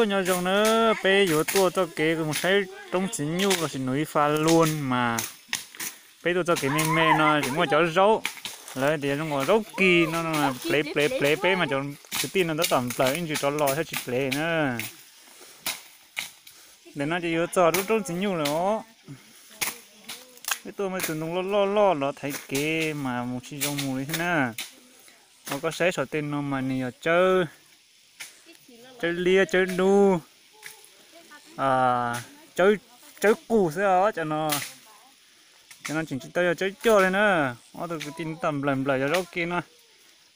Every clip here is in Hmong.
Nyob zoo na, peb yuav tuaj txoj kev mus saib roob txiv nyuj los sis nuv ib fa luas mas peb tuaj txoj kev me me no tseem muaj cov zaub, lawv tias zoo nkaus zaub kis no, plev plev plev peb mas cov kwv tij no tab tom nplawm ib ntsis rov los thiaj tsis plev na. Ntawm no ces yuav txog roob txiv nyuj lawm os. Peb tuaj muaj tus ntoo loj loj loj los thaiv kev mas mus tsis zoo mus li thiab na. Ho koj saib saum tej no mas nws yog tsawb, tsawb liab tsawb dub, tsawb qus xwb os cov no. Cov no tseem tsis tau yog tsawb coj li na. Ob tug kwv tij tab tom nplawm nplawm cov zaub kis no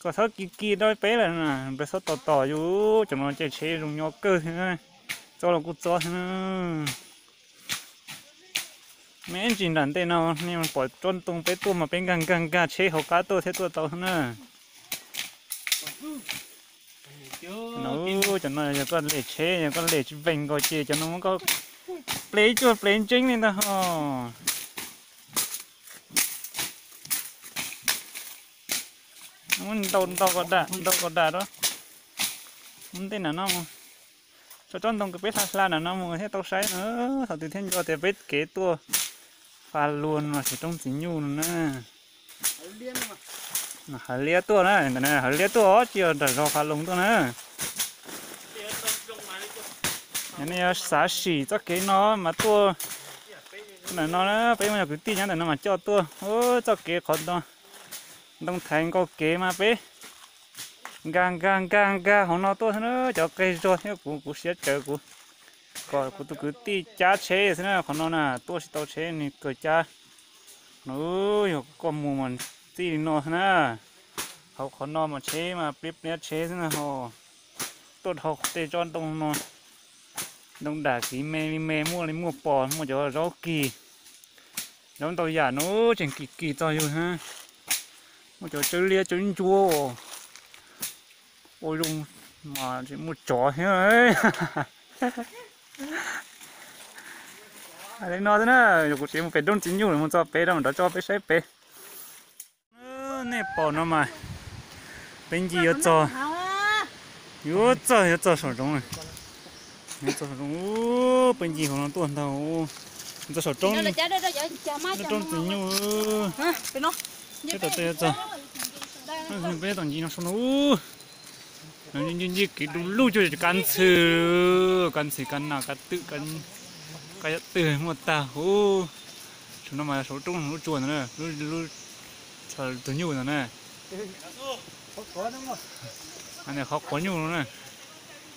kom txhob kis kis rau peb lawm na, peb txhob tos tos yus, cov no caij tsheb zoo nyob kawg thiab, txob los kuj txob thiab. Me ntsis nram ntej no nej pom tsob ntoo peb tuaj mas peb nkag nkag nkag tsheb hauv qab tuaj thiab tuaj tau na. Cov no yog koj lem tsheb, yog koj lem tsis vees nkaus ces cov no muab koj plev cuag plev ntseeb li ntag ho. Muab ntau ntau ko da, ntau ko da rau. Muab ntej nram no mus, tso tsob ntoo kws peb hla hla nram no mus thiaj tau saib na. Thaum twg thiaj nco tias peb kev tuaj fa luas no ces roob txiv nyuj no na. Hawv liab tuaj na, hawv liab tuaj os, tsis yog nram zos fa luas tuaj na. Yog nej yuav xav sim txoj kev no mas tuaj ntawm no na, peb muaj cov kwv tij nyob ntawm no mas coj tuaj. Txoj kev qhov ntoo thaiv nkaus kev mas peb nkag nkag nkag nkag hauv no tuaj xwb na. Cov qe zog thiab kuv, kuv siab tsawv kuv kom kuv tus kwv tij cab tsheb xwb na. Qhov no na tuaj tsis tau tsheb nws kawg cab. No yog koj mus mas txij li no xwb na. Hauv qhov no mas tsheb mas pliab pliab tsheb xwb na ho. Tuaj dhau tej tsob ntoo no, ntoo dam kiv me li me, muaj li muaj pos, muaj cov zaub kis, zaub ntau yam no tseem kis kis txog yus thiab. Muaj cov tsawb liab tsawb ntsuab ua zoo mas tseem muaj tsov thiab. Li no xwb na, yog kuv tsev mus pem roob txiv nyuj mus txog pem rau mam rov tso peb saib pem. Nej pom no mas peb ncig yuav txog, yuav txog yuav txog saum zoov, yuav txog saum zoov, peb ncig hauv no tuaj ntag, txog saum roob, roob txiv nyuj, peb tom tuaj yuav txog, peb tom ncig no saum no. Ncig ncig kev du lug cuag kab ntxhw, kab ntxhw kab nas kab twm, kab yam twg muaj tag huv. Saum no mas saum roob lub tsua ntawd na, lub, lub, tus nyuj ntawd na. Qhov quav nyuj no na.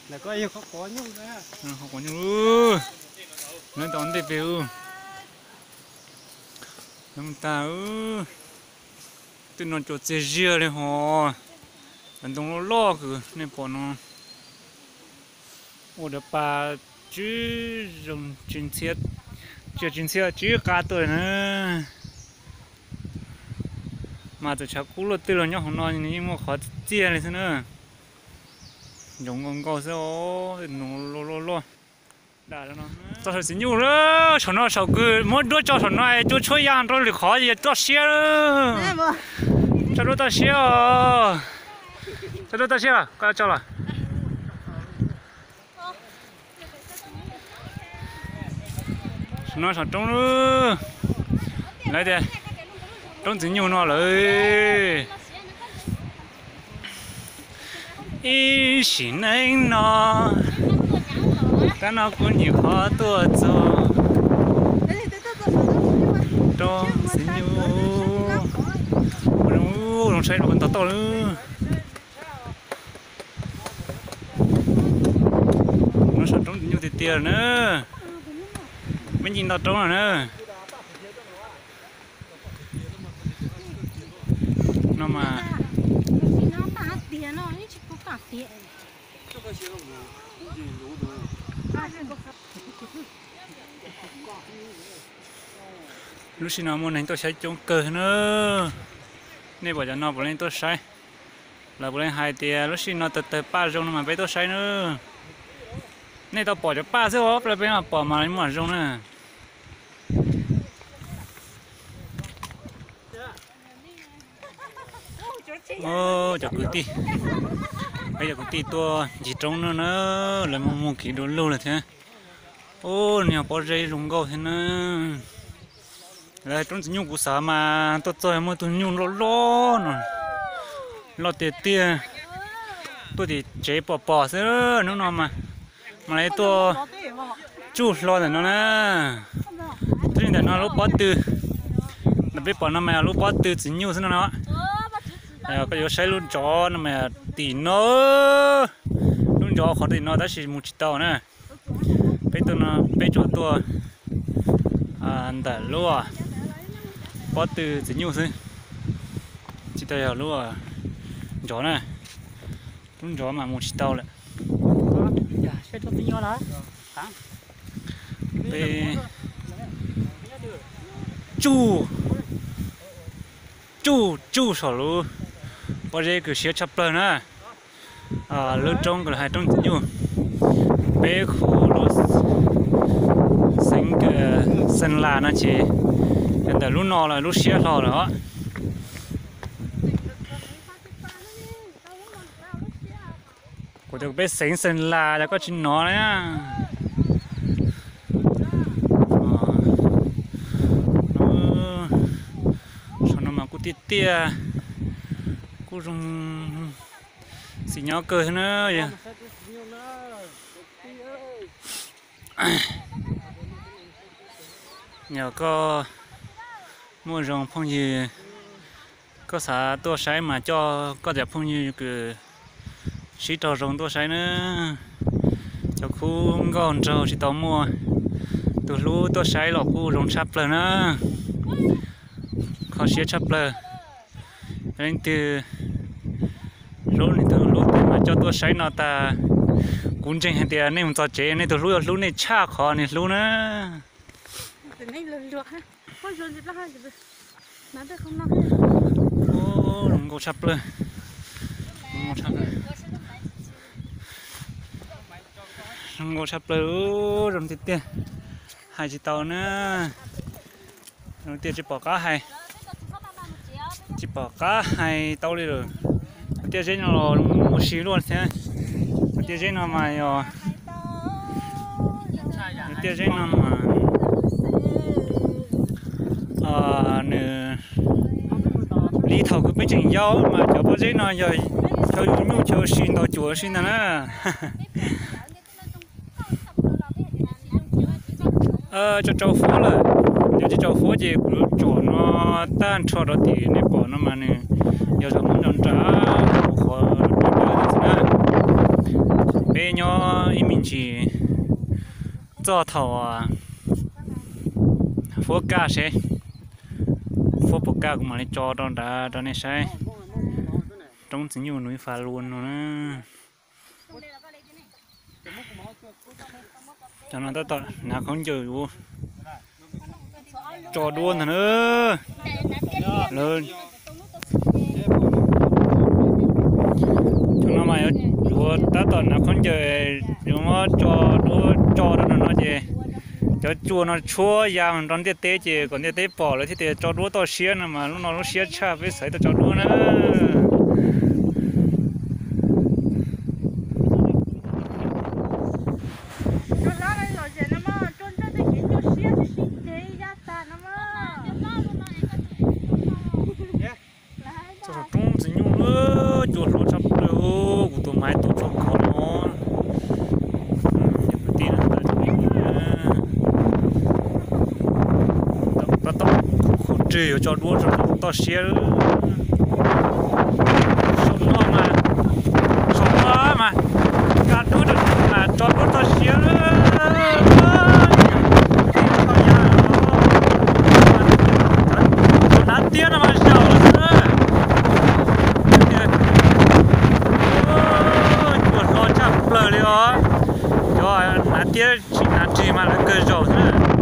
Qhov quav nyuj, lawv tau ntej pem, lawv mus tag. Twb no cua txias ziag li hos, cov ntoo loj loj kws nej pom no ua dawv pa, tsis zoo, tsis ntxhiab, tsis ntxhiab tsis qab tuaj na. Mas txawm tshav kub luaj twg los nyob hauv no nws yeej muaj qhov txias li xwb na. Ntsoov nkaus nkaus xwb os, ntoo loj loj loj. Txog saum txiv nyuj lawm, saum no saum kws muab duab tso saum no es cua tshuab ya rau lwm qhov ces toj siab lawm. Tso duab toj siab os. Tso duab toj siab, koj tso los. Saum no saum roob, lawv tias roob txiv nyuj no lawm. Ib sim neej no, kab no kuv nyuam qhuav tuaj txog roob txiv nyuj. Zoo saib no ntog toj lawm. No saum roob txiv nyuj tiag tiag na. Peb ncig ntog roob no na. No mas lub sij no muaj neeg tuaj saib coob kawg na. Nej pom cov no puav leej tuaj saib. Lawv puav leej hais tias lub sij no tawg tawg paj zoo no mas peb tuaj saib na. Nej tau pom cov paj xwb os, peb mam pom mas muaj zoo na. Cov kwv tij, Peb cov kwv tij tuaj ncig roob no na, lawv mus mus kev du lug lawm thiab. Ub, niag pob zeb zoo nkauj thiab na. Lawv hais roob Txiv Nyuj kuv xav mas tuaj txog muaj tus nyuj loj loj no, loj tiag tiag. Tuaj tim tsev pom pom xwb, hnub no mas, mas lawv tuaj tsuj hlo ntawm no na. Twb ntawm no lub pob tw, ntawm peb pom no mas lub pob tw Txiv Nyuj xwb no no. Koj yuav saib lub ntsov no mas tim no, lub ntsov qhov tim no tab sis mus tsis tau na. Peb tuaj no peb tsuas tuaj ntawm lub pob tw Txiv Nyuj xwb, tsis tau yog lub ntsov na. Lub ntsov mas mus tsis tau lawm. Peb tsuj, tsuj tsuj saum lub pob zeb kws siab tshaj plawg na. Lub roob kws lawv hais roob Txiv Nyuj, peb khu lub xeev Xeeb Las no ces yog ntawm lub no los lub siab hlo lawm os. Kuv tias peb xeev Xeeb Las los koj tsis hnov na. Saum no mas kuj tiaj tiaj, kuj zoo xim nyob kawg na. Yog koj muaj zoo phooj ywg, koj xav tuaj saib mas coj koj cov phooj ywg kws sib raug zoo tuaj saib na. Cov khub nkauj nraug tsis tau muaj tus hlub tuaj saib los kuj zoo tshaj plawg na. Kho siab tshaj plawg. Yog leej twg hlub nws tus hlub tiag mas coj tuaj saib no tas. Kuv ntseeg hais tias nej mus txog tsev nej tus hlub yuav hlub nej tshaj qhov nws hlub na. Zoo nkauj tshaj plaws, zoo nkauj tshaj plaws, zoo tiag tiag, hais tsis tau na. Zoo tiag, tsis pom qab hais, tsis pom qab hais tau li lawm. Tiaj zeb no los mus si luaj thiab. Tiaj zeb no mas yog, tiaj zeb no mas nws, li thaum kws peb tseem yau mas cov pob zeb no yog chaw yug nyuj chaw ua si ntau cuam ua si ntag na. Tso tsau fuab lawm, yog tsis tsau fuab ces kuv yuav tsom no tag nrho rau tim nej pom no mas nws yog zos Hmoob nrov nrab hauv qhov xwb na. Peb nyob ib me ntsis txog thaum fuab kaj seb, fuab puas kaj kuv mam li tso rau nrad rau nej saib. Roob Txiv Nyuj Núi Phá Luông no na. Cov no tab tom hnav khaub ncaws yuav tso duab ntag na. Lawv, cov no mas yuav tab tom hnav khaub ncaws yuav muab tso duab tso rau no ces cov cua no tshuab ya mus rau ntiaj teb ces kom ntiaj teb pom lawv thiaj tias tso duab toj siab no mas lub no lub siab tshaj peb xaiv tau tso duab na. Txog saum roob Txiv Nyuj, cua hlob tshaj plaws, kuv tus maiv tuaj txog khov no. Tab tom khuv rig yuav tso duab tso toj siab. Saum no mas, saum no mas, ka dub rau mas tso duab toj siab. Hnav tiab no mas zaum xwb. Cua hlob tshaj plaws li os. Cov hnav tiab tsis hnav rig mas lawv kawg zaum xwb,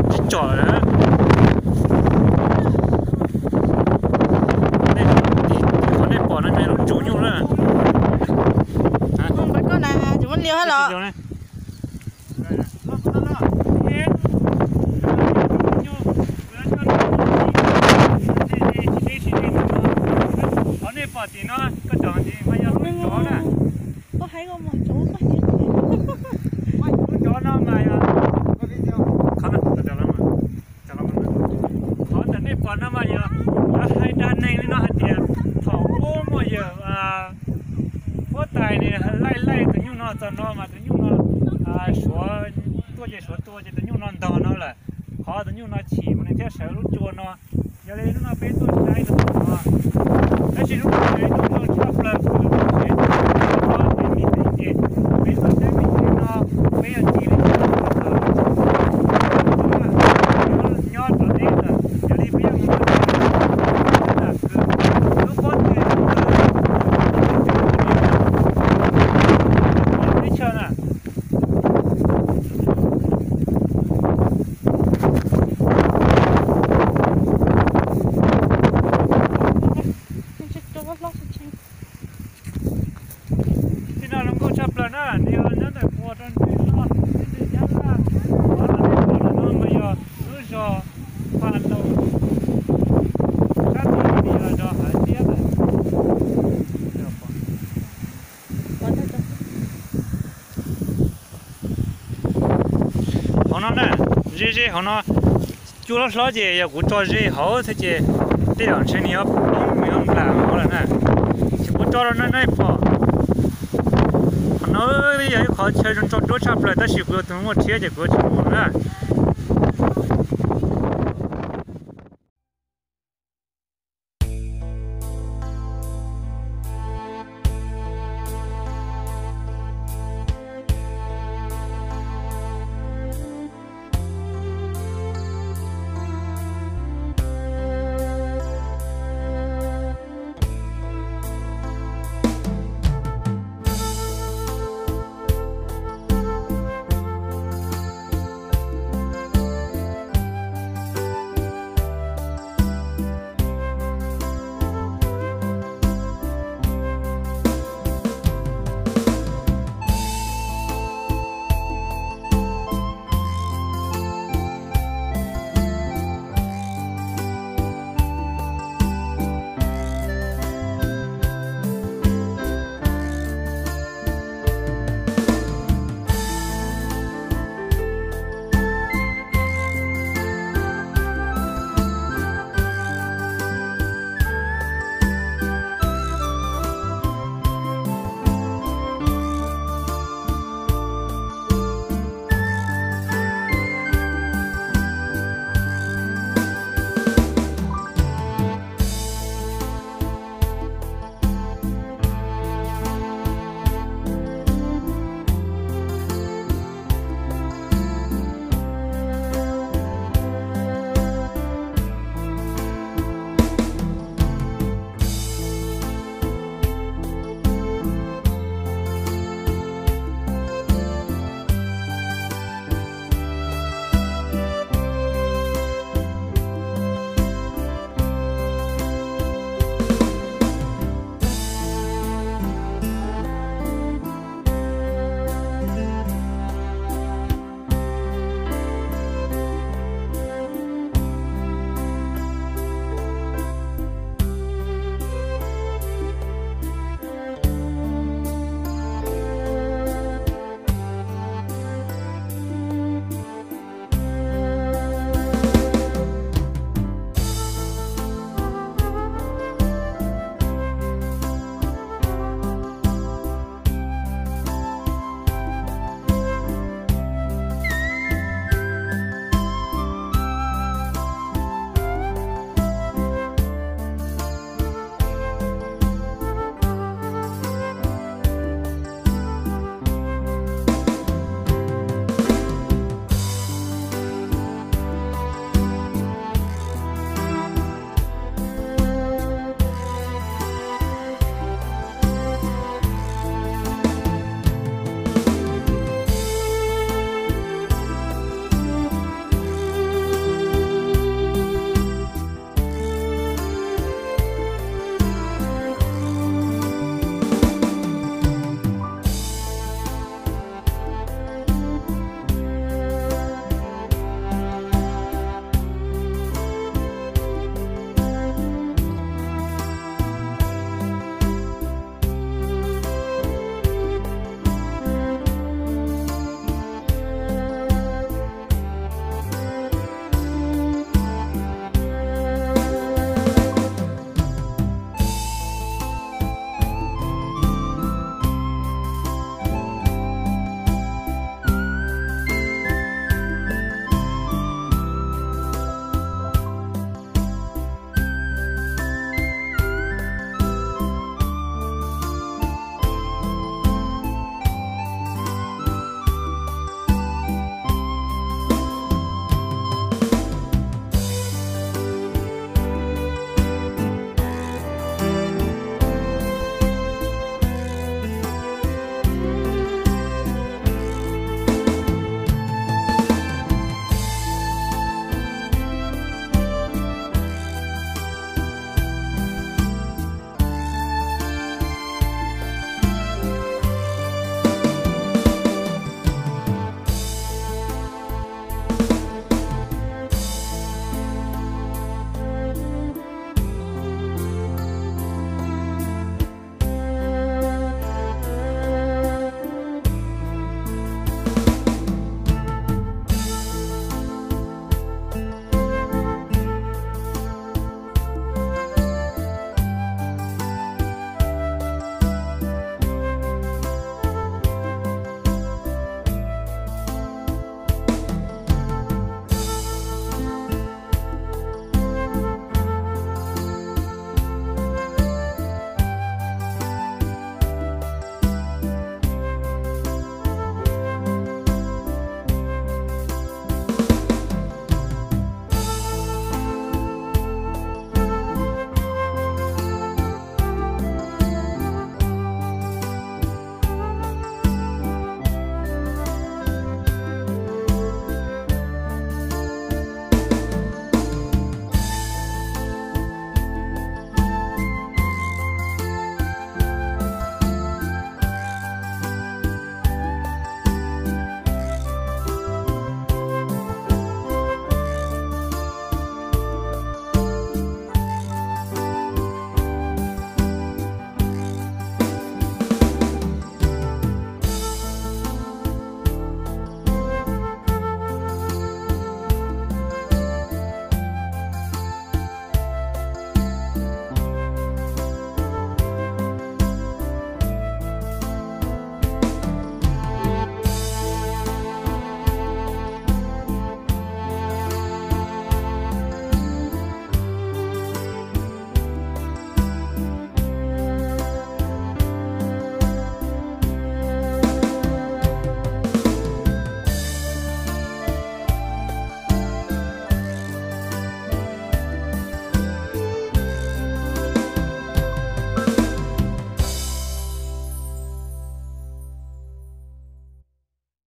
tsis tsom lawm. Qhov nej pom no yog lub ntsuv nyuj na. Qhov nej pom tim no, koj cov tim mas yog lub ntsuv na. Txog no mas tus nyuj no, Suav tuaj ces Suav tua ces tus nyuj no ntog no lawm. Qhov tus nyuj no chim mus nws thiaj sawv lub cua no. Yog li hnub no peb tuaj saib rau tom no, tab sis hnub no yog ib hnub zoo tshaj plaws, peb tuaj saib me ntsis no, peb yog ncig li nyob rau teb ntawd, yog li peb yog mus rau teb ntawd, lub pob tw teb chaws na. Txij no zoo nkauj tshaj plaws na, nws yog nyob ntawm qhov rau nws no, nws nyab laj, qhov no mas yog lub zos Pha Laus, sab tod nws yog zos Hav Tiab lawm. Hauv no na, ze ze hauv no, cua loj hlob ces yog kuv tso ze hauv thiab ces tej zaum ntshe nws yuav poob nws yuav nplam hauv lawm na. Ces kuv tso rau nej pom. Qhov no yog ib qhov chaw zoo tso duab tshaj plaws tab sis kuv yog tus muaj rhiab ces kuv yuav tsis muag na.